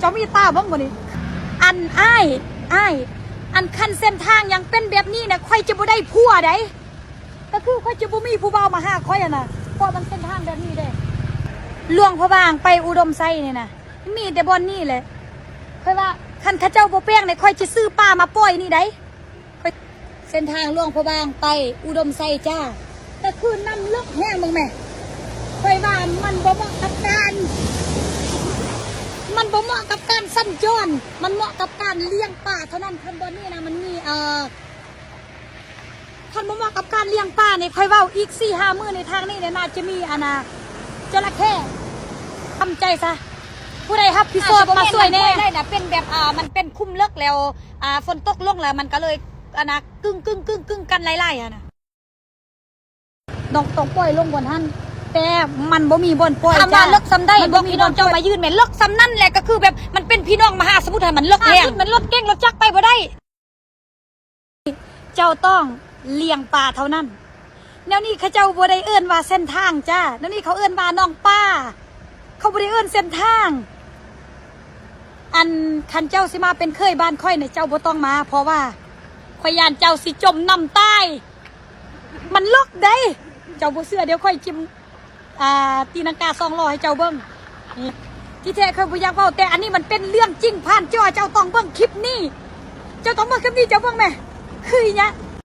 ເຈົ້າມີຕາເບິ່ງບໍ່ນີ້? ອັນ ອ້າຍ ອ້າຍ ອັນຄັນເສັ້ນທາງຍັງເປັນແບບນີ້ນະ ຂ້ອຍຈະບໍ່ໄດ້ຜົວໃດ ກໍຄືຂ້ອຍຈະບໍ່ມີຜູ້ບ່າວມາຫາຂ້ອຍຫັ້ນນະ ເພາະມັນເສັ້ນທາງແບບນີ້ເດ້. ຫຼວງພະບາງໄປອຸດົມໄຊນີ້ນະ ມີແຕ່ບ່ອນນີ້ແຫຼະ. ຂ້ອຍວ່າຄັນເຂົາເຈົ້າບໍ່ແປງນີ້ ຂ້ອຍຈະຊື້ປາມາປ່ອຍນີ້ໃດ. ເສັ້ນທາງຫຼວງພະບາງໄປອຸດົມໄຊຈ້າ ກໍຄືນ້ຳເລິກແຮງ ເບິ່ງແມະ. ຂ້ອຍວ່າມັນບໍ່ເໝາະກັບການ ມັນບໍ່ເໝາະກັບການສັນຈອນ ມັນເໝາະກັບການລ້ຽງປາເທົ່ານັ້ນ. ຄັນບ່ອນນີ້ນະ ມັນມີ ເອີ ຄັນບໍ່ເໝາະກັບການລ້ຽງປານີ້ ຂ້ອຍເວົ້າອີກສີ່ຫ້າມື້ໃນທາງນີ້ນີ້ ໜ້າຈະມີ ອັນນະ ຈະລະເຂ້. ທຳໃຈຊະ ຜູ້ໃດຮັບຜິດຊອບມາຊ່ວຍແດ່. ອາດຈະບໍ່ແມ່ນນ້ຳຫ້ວຍໄດ້ນະ ເປັນແບບ ອ່າ ມັນເປັນຂຸມເລິກແລ້ວ ອ່າ ຝົນຕົກລົງແລ້ວ ມັນກໍເລີຍ ອັນນະ ກຶ້ງໆໆກັນຫຼາຍໆ ຫັ້ນນະ. ນ້ອງຕ້ອງປ່ອຍລົງບ່ອນຫັ້ນ ແຕ່ມັນບໍ່ມີບ່ອນປ່ອຍ. ຖາມວ່າເລິກສ່ຳໃດ? ບອກພີ່ນ້ອງເຈົ້າມາຢືນແມ່ນເລິກສ່ຳນັ້ນແຫຼະ ກໍຄືແບບມັນເປັນພີ່ນ້ອງມະຫາສະໝຸດຫັ້ນ ມັນເລິກແຮງ ມັນລົດເກັ່ງລົດຈັກໄປບໍ່ໄດ້. ເຈົ້າຕ້ອງລ້ຽງປາເທົ່ານັ້ນ. ແນວນີ້ເຂົາເຈົ້າບໍ່ໄດ້ເອີ້ນວ່າເສັ້ນທາງຈ້າ ແນວນີ້ເຂົາເອີ້ນວ່າໜອງປາ ເຂົາບໍ່ໄດ້ເອີ້ນເສັ້ນທາງ. ອັນ ຄັນເຈົ້າຊິມາເປັນເຂີຍບ້ານຂ້ອຍນີ້ ເຈົ້າບໍ່ຕ້ອງມາ ເພາະວ່າຂ້ອຍຢ້ານເຈົ້າຊິຈົມນ້ຳຕາຍ. ມັນເລິກເດ້ ເຈົ້າບໍ່ເຊື່ອ ດຽວຂ້ອຍຈິ້ມ ອ່າ ຕີລັງກາສອງລໍ້ໃຫ້ເຈົ້າເບິ່ງ. ທີ່ແທ້ຂ້ອຍບໍ່ຢາກເວົ້າ ແຕ່ອັນນີ້ມັນເປັນເລື່ອງຈິງຜ່ານຈໍ້. ເຈົ້າຕ້ອງເບິ່ງຄລິບນີ້ ເຈົ້າຕ້ອງເບິ່ງຄລິບນີ້ ເຈົ້າເບິ່ງແມະ ຄືອີຫຍັງ.